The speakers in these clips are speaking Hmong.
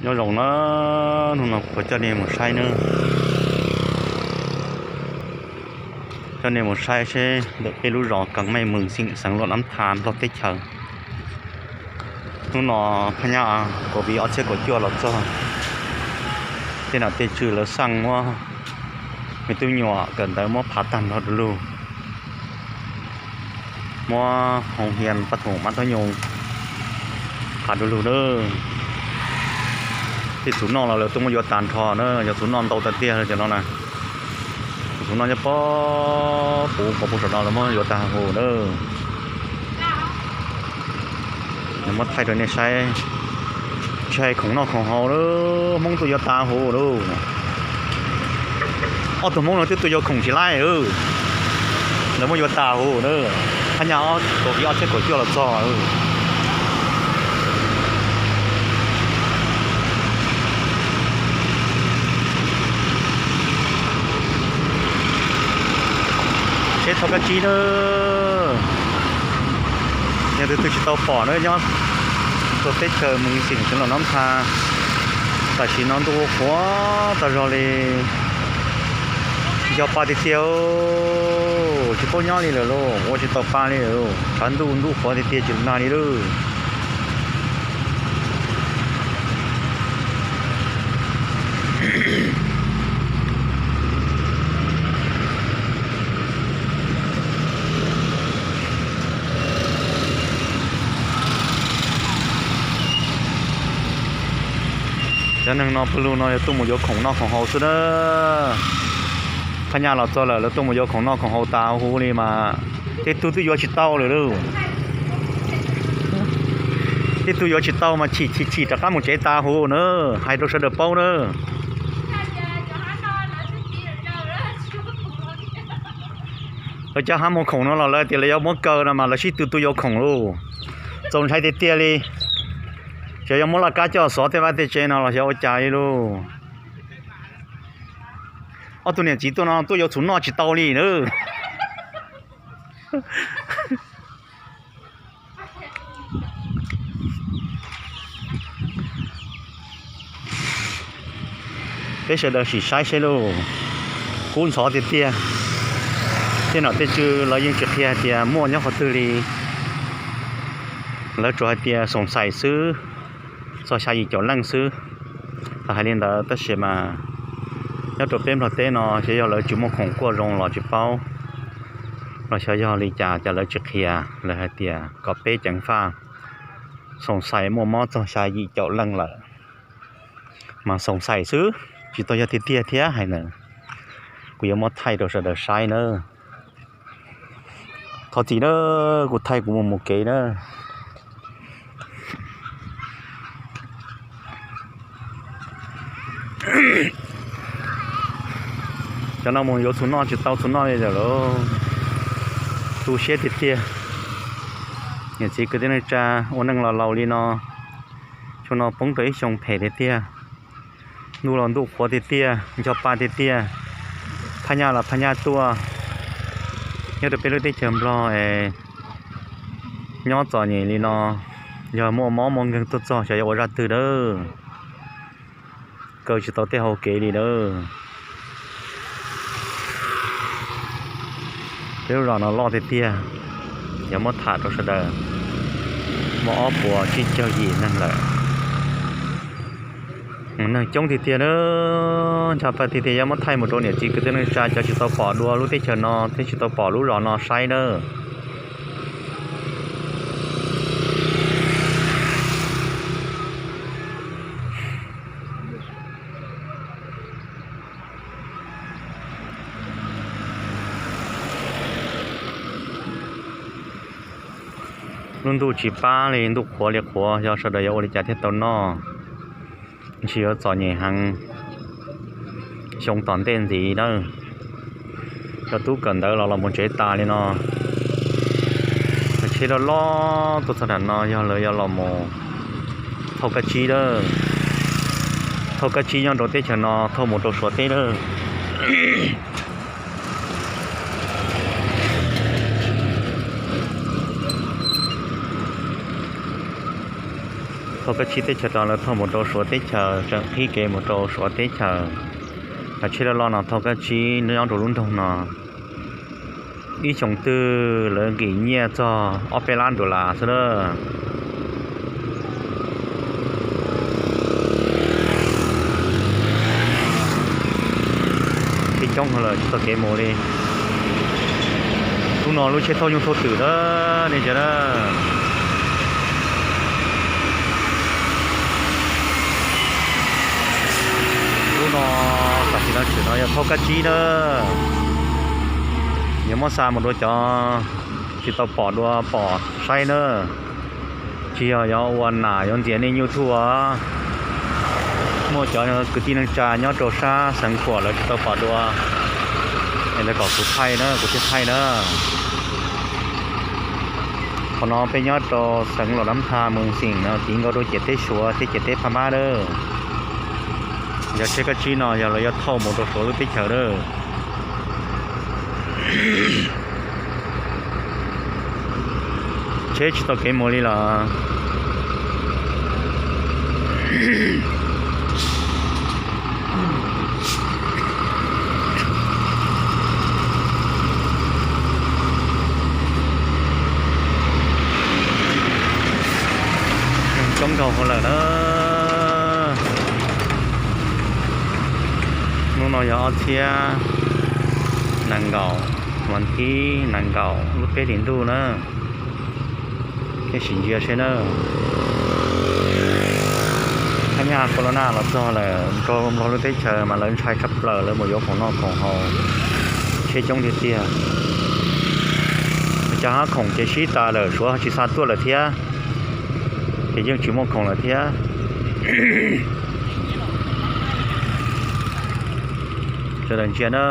Nyob zoo na, hnub no kuv coj nej mus saib na, coj nej mus saib seb ntawm peb lub zos Kees Mej, Mws Xeem, xeev Luam Nab Tha, Nplog teb chaws. Hnub no phab nyaj Covid ob txhiab kaum cuaj los txog, tej nom tej tswv lawv xaj muab me tub me nyuam kawm ntawv muab phav tag nrho du lug, muab hoo hia paj thoom mab tob nyoog phav du lug lawm. Tej txhuv noj los lawv tuaj muab yuav tag nrho na, yog txhuv noj ntau tag tiag cov no na. Txhuv noj nyob pob puv pov puv saum no lawv muab yuav tag huv lawm. Muab thaij rau nej saib, tsis hais khoom noj khoom haus lawm, Hmoob tuaj yuav tag huv lawm. Ob tug Hmoob no twb tuaj yuav khoom tsis laib, lawv muab yuav tag huv na. Phab nyaj Covid ob txhiab kaum cuaj los txog. Seb thov kab tsib na, yog tus twg tsis tau pom na, nyob rau teb chaws Mws Xeem, xeev Luam Nab Tha, tam sim no ntuj ua qhuav tag zog li, nco pa tiag tiag, tsis paub nyob li lawm lauj, ua tsis tau pa li lawm, tshav ntuj ntuj qhuav tiag tiag tsis nag li lawm. Cov neeg no pawg lug no yog tuaj mus yuav khoom noj khoom haus xwb na. Phab nyaj los txog lawm lawv tuaj mus yuav khoom noj khoom haus tas huv li mas tej tug twb yuav tsis tau lawm lauj. Tej tug yuav tsis tau mas chim chim chim rov qab mus tsev tas huv na, hais rau sawv daws paub na. Lawv cov hab muag khoom no los lawv tias lawv yuav muab kaw no mas lawv sib tw tuaj yuav khoom lauj. Txaus ntshai tiag tiag li. Xyov yuav muab laj kab coj xov tej vaj tej tsev no los xyov ua cas li lauj. Ob tug niam txiv tuaj no tuaj yuav txhuv noj tsis tau li na. Peb sawv daws sim saib seb lauj, kub ntxhov tiag tiag. Tej nom tej tswv lawv yeej tsis qhia hais tias muaj nyob qhov twg li. Lawv tsuas hais tias xoom xais xwb, txog xya yim caum leej xwb. Lawv hais li ntawd tab sis mas nyob rau peb Nplog teb no xyov yog lawv tsis muaj khoom kuaj zoo los tsis paub, los xyov yog li cas cas lawv tsis qhia. Lawv hais tias kom peb ceev faj, xoom xais muaj mob txog xya yim caum leej lawm. Mas xoom xais xwb, tsis tau yog tiag tiag thiab hais na. Kuv yuav muab thaij rau sawv daws saib na. Thov txim na, kuv thaij kuv mus mus kev na. Cov no mus yuav txhuv noj tsis tau txhuv noj li lawm lauj. Tu siab tiag tiag. Niam txiv kwv tij neej tsa ua neej los laus li no, xyoo no poob rau ib xyoo phem tiag tiag. Ntuj los ntuj qhuav tiag tiag, ncho pa tiag tiag. Phab nyaj los phab nyaj tuaj. Nyob rau peb lub teb chaws Nplog es nyob txom nyem li no, yog muaj mob muaj nkeeg tuaj txog xyov yuav ua zaj twg lawm. Kaw tsis tau tej hau kev li lawm. Peb lub zos no loj tiag tiag, yuav muab tham rau sawv daws, muaj ob puas tsib caug yim neeg lawm. Neeg coob tiag tiag na, ncho pa tiag tiag, yuav muab thaij mus rau niam txiv kwv tij neej tsa cov tsis tau pom dua lub teb chaws no thiab tsis tau pom lub zos no saib na. Lub ntuj tsis pab li, ntuj qhuav li qhuav, xyov sawv daws yuav ua li cas thiaj tau noj. Ntshe yuav txom nyem heev xyoo tom ntej ntxiv na. Cov tub kawm ntawv los los mus tsev tas li no. Tsheb loj loj tuaj txog nram no yog lawv yuav los mus thauj kab tsib lawm. Thauj kab tsib nyob rau teb chaws no thauj mus rau Suav teb lawm. Thauj kab tsib teb chaws tau lawv thauj mus rau Suav teb chaws, tseem qhib kev mus rau Suav teb chaws. Cov tsheb loj loj no thauj kab tsib nyob rau lub nroog no. Ib xyoos twg lawv nkim nyiaj txog ob peb lab dollar xwb na. Tsheb coob heev lawm tsis tau kev mus li. Lub no lub tsheb thauj nyuj thauj twm na, nej ntsia na. Lub no tam sim no tshwm no yog thauj kab tsib na. Yuav muab xa mus rau cov tsis tau pom dua pom saib na. Tsis yog yuav ua nam yuav ntxias nej YouTube os. Muaj cov kwv tij neej tsa nyob rau sab xeev khuam lawv tsis tau pom dua, es lawv kom kuv thaij na, kuv thiaj thaij na. Qhov no peb nyob rau xeev Los Nab Tha, moos Xeem no, tiv nkaus rau ciam teb Suav thiab ciam teb Phab Mab lawm. Yog tsheb kab tsib no yog lawv yuav thauj mus rau Suav lub teb chaws lawm. Tsheb tsis tau kev mus li los. Coob nkaus hauv lawm na. Hnub no yog ob txhiab nees nkaum, vas thib nees nkaum lub peb hlis ntuj na. Thiaj sim ntsia seb na. Thaj nyaj corona los txog lawm rau Nplog lub teb chaws mas lawv ntshai tshaj plaws, lawv mus yuav khoom noj khoom haus, tsheb coob tiag tiag. Cov hab khoom ces sib tas lawm, Suav tsis xa tuaj lawm thiab, ces yeej tsis muaj khoom lawm thiab. Sawv daws ntsia na.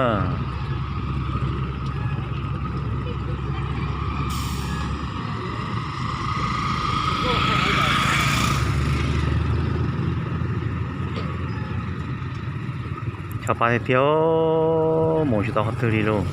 Tshov pa tiag tiag, mus tsis tau qhov twg li lauj.